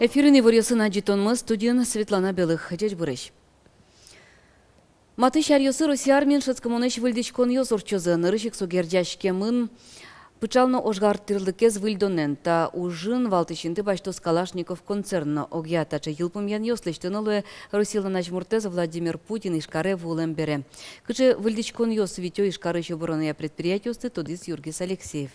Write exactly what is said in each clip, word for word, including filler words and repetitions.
Эфирын иворъёсын адӟытонмы, студиын Светлана Белых. Ӟечбуресь! Матысь аръёсы Россия армиын шӧдскымонэсь выльдӥськонъёс ортчозы. Нырысь ик со герӟаськемын пыӵал но ожгар тӥрлыкез выльдонэн. Та ужын валтӥсь инты басьтоз Калашников концерн но. Огъя таӵе йылпумъянъёс лэсьтыны луэ Россилэн азьмуртэз Владимир Путин Ижкаре вуылэм бере. Кыӵе выльдӥськонъёс витё Ижкарысь оборонъя предприятиосты, тодӥз Юргис Алексеев.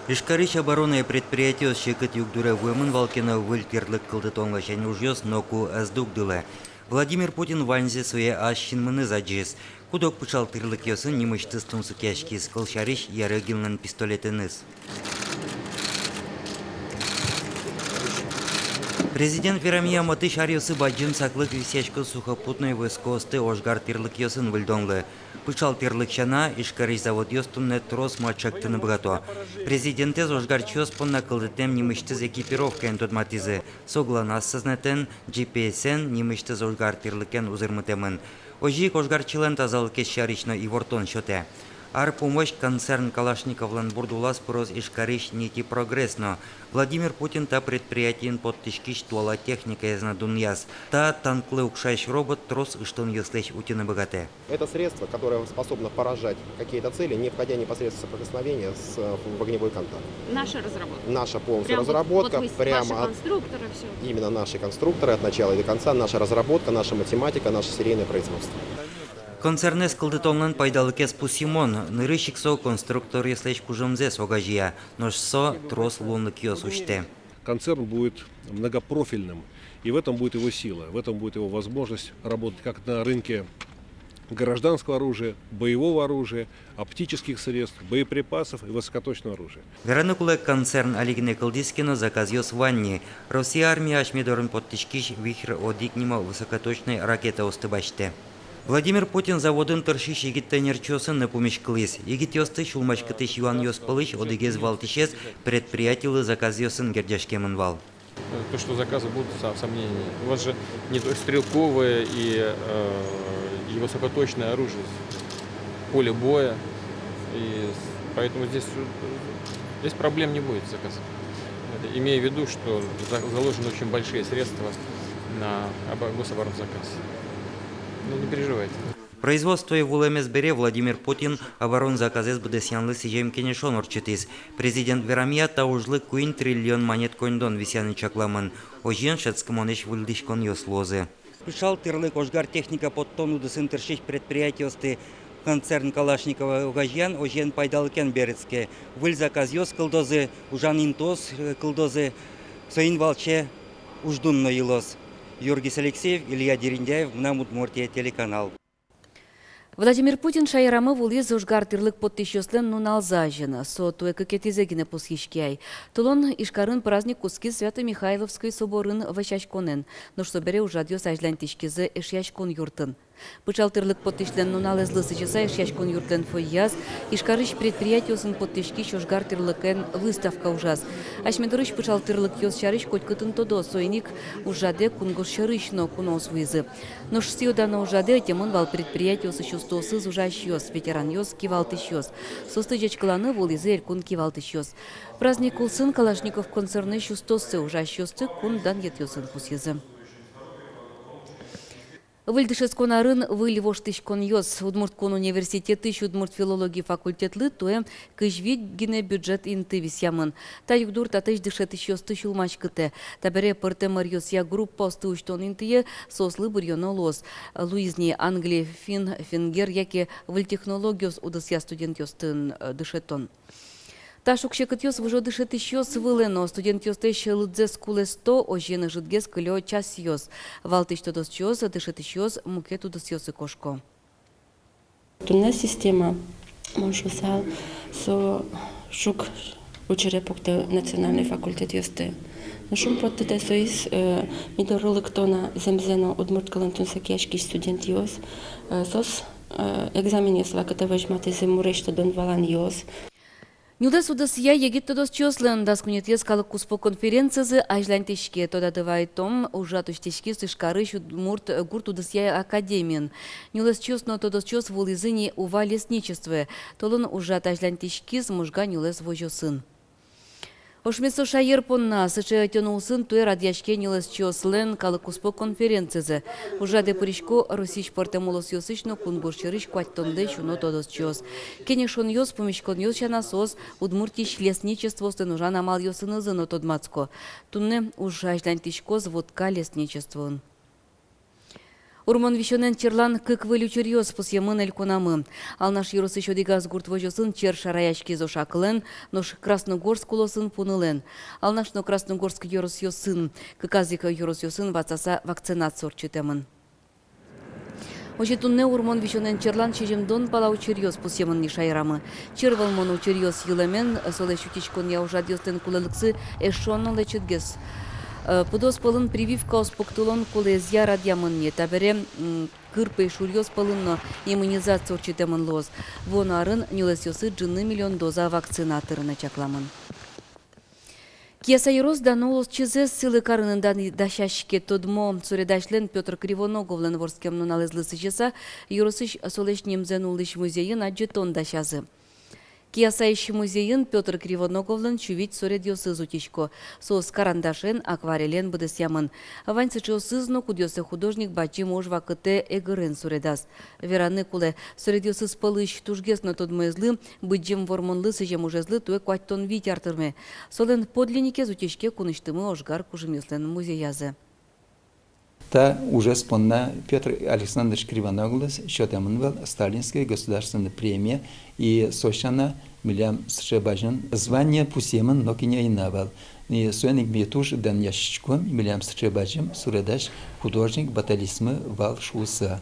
Ижкарысь оборонъя предприятиос секыт югдуре вуэмын вал ке но, выль тӥрлык кылдытон ласянь ужъёс ноку ӧз дугдылэ. Владимир Путин ваньзэ сое ас синмыныз адӟиз. Куд-ог пыӵал тӥрлыкъёсын нимысьтыз тунсыкъяськиз, кылсярысь, Ярыгинлэн пистолетэныз. Президент верамъя, матысь аръёсы бадӟым саклык висъяськоз сухопутной войскоосты ожгар тӥрлыкъёсын выльдонлы. Пыӵал тӥрлык сяна, Ижкарысь заводъёс туннэ трос мат чактыны быгато. Президентэз ожгарчиос понна кылдытэм нимысьтыз экипировкаен тодматӥзы. Со ГЛОНАСС сӧзнэтэн, джи пи эс-эн, нимысьтыз ожгар тӥрлыкен узырмытэмын. Озьы ик ожгарчилэн тазалыкез сярысь но ивортон сётэ. Ар пумозь концерн Калашниковлэн бурд улаз пыроз Ижкарысь «Нити-Прогресс» но. Владимир Путин та предприятиын поттӥськись туала техникаез но дунъяз. Та танклы укшась робот трос ыштонъёслэсь утьыны быгатэ. Это средство, которое способно поражать какие-то цели, не входя непосредственно в соприкосновение с, э, в огневой контакт. Наша разработка. Наша полностью разработка, прямо от... Прямо вот, вот вы, ваши конструкторы, всё. Именно наши конструкторы от начала и до конца, наша разработка, наша математика, наше серийное производство. Концернэз кылдытонлэн пайдалыкез пусйымон. Нырысь ик со конструкторъёслэсь кужымзэс огазея, нош со трос луонлыкъёс усьтэ. Концерн будет многопрофильным, и в этом будет его сила, в этом будет его возможность работать как на рынке гражданского оружия, боевого оружия, оптических средств, боеприпасов и высокоточного оружия. Вераны кулэ, концерн али гинэ кылдӥз ке но, заказъёс вань ни. Россия армия асьме дорын поттӥськись «Вихрь-одӥг» нимо высокоточной ракетаосты басьтэ. Владимир Путин заводын тыршись егит тэнерчиосын но пумиськылӥз. Егитъёсты сюлмаськытӥсь юанъёс пӧлысь одӥгез валтӥсез предприятилы заказъёсын герӟаськемын вал. То, что заказы будут, со-, сомнений нет. У вас же не только стрелковое и, э, и высокоточное оружие, поле боя. И с-, поэтому здесь, э, здесь проблем не будет с заказом. Это имея в виду, что за-, заложены очень большие средства на обо-, гособоронзаказ. Ну, не переживайте. Производствое вуылэмез бере Владимир Путин оборонзаказэз быдэсъянлы сӥзем кенешон ортчытӥз. Президент верамъя, та ужлы куинь триллион манет коньдон висъяны чакламын. Озьыен, шӧдскымонэсь выльдӥськонъёс луозы. Пыӵал тӥрлык, ожгар техника поттон удысын тыршись предприятиосты концерн Калашникова огазеян озьыен пайдалыкен берытске. Выль заказъёс кылдозы, ужан интыос, э, кылдозы, соин валче уждун но йылоз. Юргис Алексеев, Илья Дерендяев, «Мынам Удмуртие» телеканал. Владимир Путин шаерамы вуылӥз ожгар тӥрлык поттӥсьёслэн нуналзы азьын. Со туэ кыкетӥзэ гинэ пусйиське ай. Толон Ижкарын праздник кутскиз Свято-Михайловской соборын вӧсяськонэн. Нош собере ужрадъёс азьланьтӥськизы Эшъяськон юртын. Пыӵал тӥрлык поттӥсьлэн нуналэзлы сӥзьыса, Эшъяськон юртлэн фойяз Ижкарысь предприятиосын поттӥськись ожгар тӥрлыкен выставка ужаз. Асьме дорысь пыӵал тӥрлыкъёс сярысь котькытын тодо, соин ик ужрадэ кунгож сьӧрысь но куноос вуизы. Нош сӥё-дано ужрадэ ӧтемын вал предприятиосысь устоосыз ужасьёс, ветеранъёс, кивалтӥсьёс. Соосты ӟечкыланы вуылӥзы элькун кивалтӥсьёс. Праздник улсын Калашников концернысь устоосты, ужасьёсты кун данъетъёсын пусйизы. Выль дышетскон арын выль воштӥськонъёс. Удмурт кун университетысь удмурт филологи факультетлы туэ кызь вить гинэ бюджет инты висъямын. Та югдур татысь дышетӥсьёсты сюлмаськытэ. Табере пӧртэм ӧръёсъя группаосты усьтон интые соослы быръёно луоз. Луиз ни англи, финн, венгер яке выль технологиос удысъя студентъёсты, э, дышетон. Та шуг-секытъёс выжо дышетӥсьёс вылэ но. Студентъёслэсь лыдзэс кулэсто, озьыен ӧжытгес кылё часъёс. Валтӥсь тодосчиос, дышетӥсьёс мукет удысъёсы кошко. Туннэ система, мон шуысал, со шуг учыре пуктэ национальной факультетъёсты. Но шумпоттытэ соиз, э, ми доры лыкто на зэмзэ но удмурт кылын тунсыкъяськись студентъёс, э, соос, э, экзаменъёс вакытэ возьматӥзы мурэсь тодон-валанъёс. Нюлэс удысъя егит тодосчиослэн дас куинетӥез калык куспо конференцизы азьланьтӥське. Тодады вайтом, ужрад усьтӥськиз Ижкарысь удмурт гурт удысъя академиын. Нюлэсчиос но тодосчиос вуылӥзы ни Ува лесничествое. Толон ужрад азьланьтӥськиз Можга нюлэс возёсын. Ошмесо шаер понна сыӵе ӧтён улсын туэ радъяське нюлэсчиослэн калык куспо конференцизы. Ужрадэ пырисько Россиысь пӧртэм улосъёсысь но кунгож сьӧрысь куатьтонлэсь уно тодосчиос. Кенешонъёс, пумиськонъёс сяна соос Удмуртиысь лесничествоослэн ужан амалъёсынызы но тодматско. Туннэ уж азьланьтӥськоз Вотка лесничествоын. Урмон висёнэн черлан кык выль учыръёс пусъемын элькунамы. Алнаш ёросысь одӥгаз гурт возёсын чер шараяськиз ошакылэн, нош Красногорск улосын пунылэн. Алнаш но Красногорск ёросъёсын, кыказ ик ёросъёсын ватсаса вакцинация ортчытэмын. Озьы туннэ урмон висёнэн черлан сизьымдон пала учыръёс пусъемын ни шаерамы. Чер вӧлмон учыръёс йылэмен, солэсь утиськонъя ужрадъёслэн кулэлыксы эшшо но лэчытгес. Э, пудос пӧлын прививкаос пуктылон кулэезъя радъямын ни. Табере, м, кыр пӧйшуръёс пӧлын но иммунизация ортчытэмын луоз. Вуоно арын нюлэсъёсы ӝыны миллион доза вакцина тырыны чакламын. Кияса ёрос дано улосчизэс сӥлы карыны дан-, дасяське. Тодмо суредасьлэн Пётр Кривоноговлэн вордскем нуналэзлы сӥзьыса, ёросысь солэсь нимзэ нуллӥсь музейын адӟытон дасязы. Киясаысь музейын Пётр Кривоноговлэн сю вить суредъёсыз утисько. Соос карандашен, акварелен быдэсъямын. Вань сыӵеосыз но, кудъёссэ художник бадӟым ож вакытэ эгырен суредаз. Вераны кулэ, суредъёсыз пӧлысь тужгес но тодмоезлы, Быдӟым Вормонлы сӥзем ужезлы туэ куатьтон вить ар тырме. Солэн подлинникез утиське кунысьтымы ожгар кужымъёслэн музеязы. Та ужез понна Пётр Александрович Кривоноговлы сётэмын вал Сталинской государственной премия, и со сяна милям сыӵе бадӟым звание пусъемын нокин ӧй на вал. И соин ик ми туж данъяськиськом, милям сыӵе бадӟым суредась, художник баталистмы вал шуыса.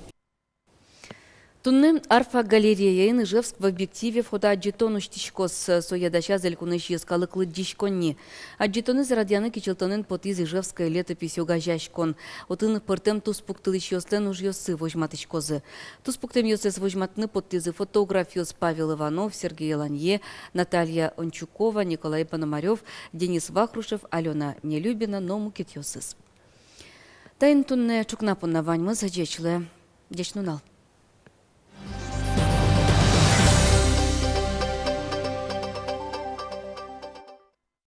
Туннэ «Арфа» галереяын «Ижевск в объективе» фотоадӟытон усьтӥськоз. Сое дасяз элькунысь йӧскалык лыдӟиськонни. Адӟытонэз радъяны кичӧлтонэн потӥз «Ижевская летопись» огазеяськон. Отын пӧртэм туспуктылӥсьёслэн ужъёссы возьматӥськозы. Туспуктэмъёссэс возьматыны поттӥзы фотографъёс Павел Иванов, Сергей Эланье, Наталья Ончукова, Николай Пономарёв, Денис Вахрушев, Алёна Нелюбина но мукетъёсыз. Таин туннэ ӵукна понна ваньмыз. Ӟеч луэ. Ӟеч нунал.